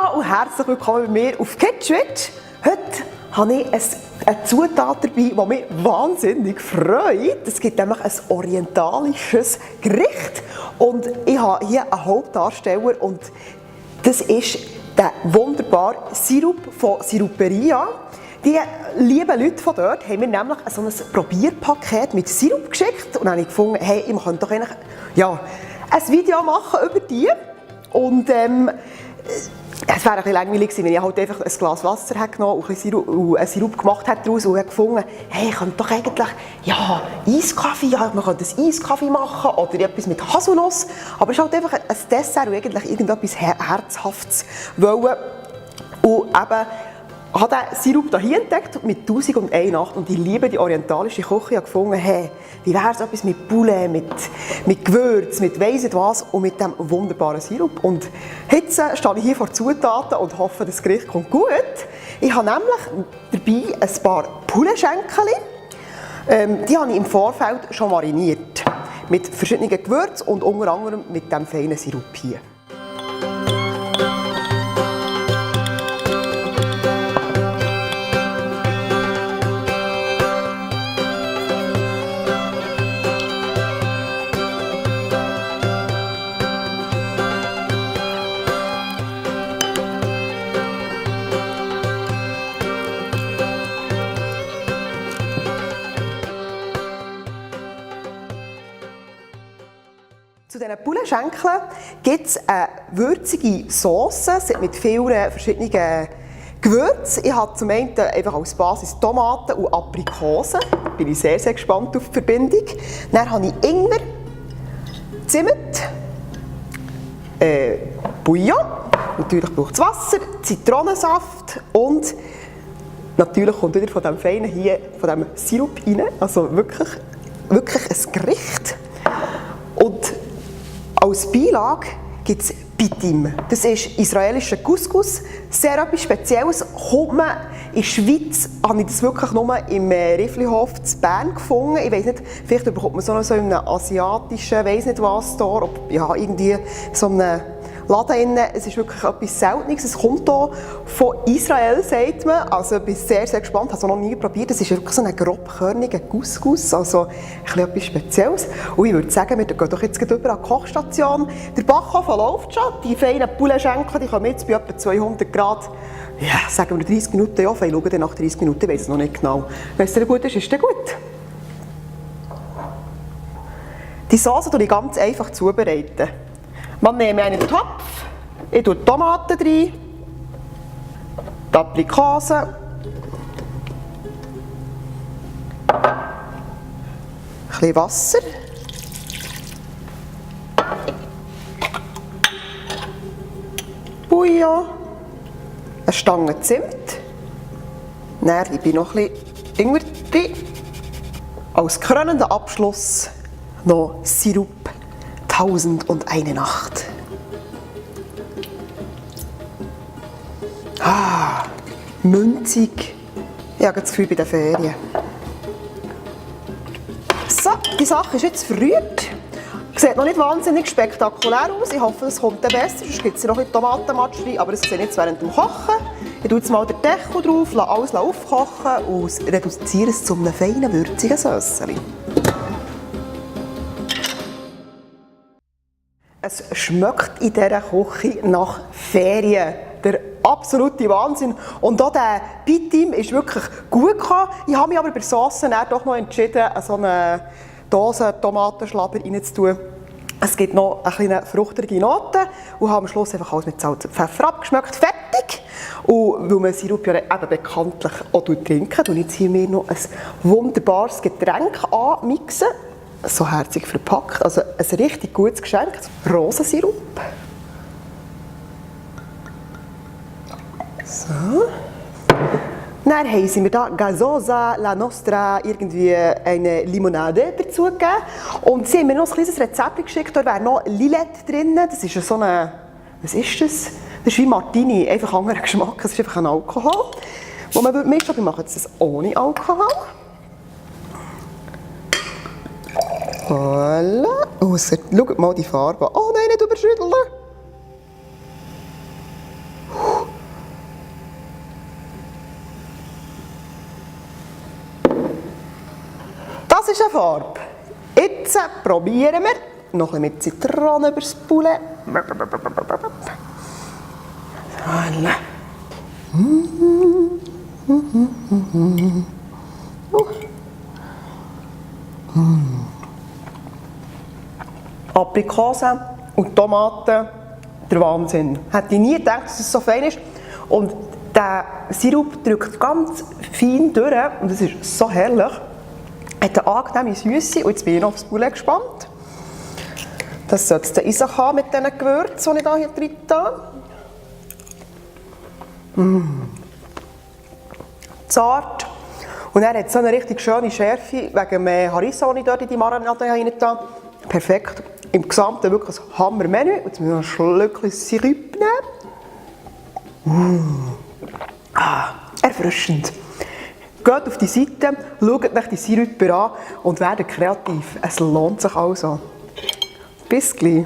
Hallo und herzlich willkommen bei mir auf Kitschwitsch. Heute habe ich eine Zutat dabei, die mich wahnsinnig freut. Es gibt nämlich ein orientalisches Gericht und ich habe hier einen Hauptdarsteller und das ist der wunderbare Sirup von Siruperia. Die lieben Leute von dort haben mir nämlich so ein Probierpaket mit Sirup geschickt und dann habe ich gefunden, hey, ich könnte doch eigentlich ein Video machen über die. Und es wäre ein bisschen langweilig gewesen, wenn ich halt einfach ein Glas Wasser hätte genommen und einen Sirup gemacht hätte daraus und hätte gefunden, hey, ich könnte doch eigentlich, Eiskaffee, man könnte einen Eiskaffee machen oder etwas mit Haselnuss. Aber es ist halt einfach ein Dessert und eigentlich irgendetwas Herzhaftes wollen. Und eben, ich habe diesen Sirup hier entdeckt mit 1001 Nacht und ich liebe die orientalische Küche. Ich habe gefunden, hey, wie wäre es etwas mit Poulet, mit Gewürz, mit weiss nicht was und mit diesem wunderbaren Sirup. Und jetzt stehe ich hier vor Zutaten und hoffe, das Gericht kommt gut. Ich habe nämlich dabei ein paar Pouletschenkel. Die habe ich im Vorfeld schon mariniert. Mit verschiedenen Gewürzen und unter anderem mit diesem feinen Sirup hier. Zu diesen Pouletschenkeln gibt es eine würzige Sauce mit vielen verschiedenen Gewürzen. Ich habe zum einen einfach als Basis Tomaten und Aprikosen. Da bin ich sehr, sehr gespannt auf die Verbindung. Dann habe ich Ingwer, Zimt, Bouillon, natürlich braucht es Wasser, Zitronensaft und natürlich kommt wieder von diesem feinen hier, von diesem Sirup rein. Also wirklich ein Gericht. Und als Beilage gibt es Pitim. Das ist israelischer Couscous. Sehr etwas Spezielles. Kommt man in der Schweiz, habe ich das wirklich nur im Riflihof in Bern gefunden. Ich weiss nicht, vielleicht bekommt man so in einem asiatischen, weiss nicht was Store, irgendwie so einem Laden. Es ist wirklich etwas Seltenes. Es kommt hier von Israel, sagt man. Also ich bin sehr, sehr gespannt. Ich habe es noch nie probiert. Es ist wirklich so ein grobkörniger Couscous. Also etwas Spezielles. Und ich würde sagen, wir gehen doch jetzt über an die Kochstation. Der Backofen läuft schon. Die feinen Pouletschenkel, die kommen jetzt bei etwa 200 Grad. Ja, sagen wir 30 Minuten offen. Ich schaue dann nach 30 Minuten, ich weiss es noch nicht genau. Wenn es dir gut ist, ist es gut. Die Sauce tue ich ganz einfach zubereiten. Man nehme einen Topf, ich tue die Tomaten rein, die Aprikosen, ein bisschen Wasser, Bouillon, eine Stange Zimt, dann gebe ich noch ein bisschen Ingwer rein. Als krönenden Abschluss noch Sirup. 1001 Nacht. Münzig. Ich habe das Gefühl bei den Ferien. So, die Sache ist jetzt verrührt. Sieht noch nicht wahnsinnig spektakulär aus. Ich hoffe, es kommt dann besser. Sonst gibt es noch ein bisschen Tomatenmatsch rein, aber das sehe ich jetzt während dem Kochen. Ich tue jetzt mal den Deckel drauf, lasse alles aufkochen und reduziere es zu einem feinen, würzigen Sösschen. Es schmeckt in dieser Küche nach Ferien. Der absolute Wahnsinn. Und auch der Pitim ist wirklich gut gekommen. Ich habe mich aber bei der Sauce doch noch entschieden, so eine Dose Tomatenschlaber reinzutun. Es gibt noch eine kleine fruchtige Note und habe am Schluss einfach alles mit Salz und Pfeffer abgeschmeckt. Fertig! Und weil man Sirup ja eben bekanntlich auch trinken, tue ich jetzt hier mir noch ein wunderbares Getränk anmixen. So herzig verpackt, also ein richtig gutes Geschenk. Rosensirup. So. Dann haben sie mir da Gazosa La Nostra irgendwie eine Limonade dazu gegeben. Und sie haben mir noch ein kleines Rezept geschickt, da wäre noch Lillet drin. Das ist so eine, was ist das? Das ist wie Martini, einfach anderer Geschmack. Das ist einfach ein Alkohol. Wo man mischen, wir machen jetzt das ohne Alkohol. Voilà. Oh, schaut mal die Farbe an. Oh nein, nicht überschütteln. ist eine Farbe. Jetzt probieren wir noch ein bisschen mit Zitrone übers Poulet. Aprikose und Tomaten, der Wahnsinn. Hätte ich nie gedacht, dass es so fein ist. Und der Sirup drückt ganz fein durch und es ist so herrlich. Hat eine angenehme Süße und jetzt bin ich noch aufs Poulet gespannt. Das sollte es dann in sich haben mit diesen Gewürzen, die ich hier drin habe. Zart. Und er hat so eine richtig schöne Schärfe wegen dem Harissa, den ich dort in die Marinade rein habe. Perfekt. Im Gesamten wirklich ein Hammer-Menü. Jetzt müssen wir noch ein Schlückchen Sirup nehmen. Erfrischend. Geht auf die Seite, schaut nach die Sirup an und werdet kreativ. Es lohnt sich also. Bis gleich.